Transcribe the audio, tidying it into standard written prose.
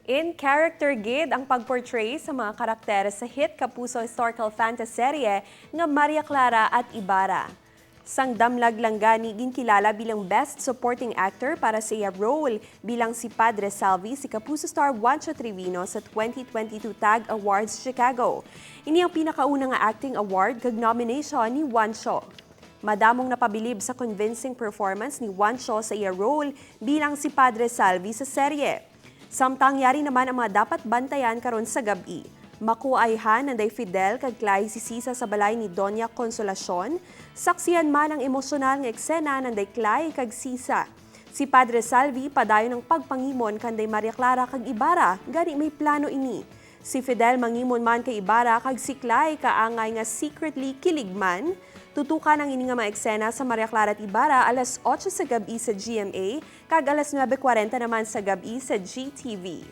In character gid ang pagportray sa mga karakter sa hit Kapuso historical fantasy serye nga Maria Clara at Ibarra. Sang damlag lang gani ginkilala bilang Best Supporting Actor para sa iya role bilang si Padre Salvi si Kapuso star Juancho Trevino sa 2022 TAG Awards Chicago. Ini ang pinakauna nga acting award kag nomination ni Juancho. Madamong napabilib sa convincing performance ni Juancho sa iya role bilang si Padre Salvi sa serye. Samtang yari naman ang mga dapat bantayan karon sa gabi. Makuayhan nanday Fidel kag Clay si Sisa sa balay ni Doña Consolacion. Saksiyan man ang emosyonal nga eksena nanday Clay kag Sisa. Si Padre Salvi padayon ng pagpangimon kanday Maria Clara kag Ibarra, gani may plano ini. Si Fidel mangimon man kay Ibarra kag si Clay kaangay nga secretly kilig man. Tutukan ang ini nga mga eksena sa Maria Clara at Ibarra alas 8 sa gabi sa GMA kag alas 9:40 naman sa gabi sa GTV.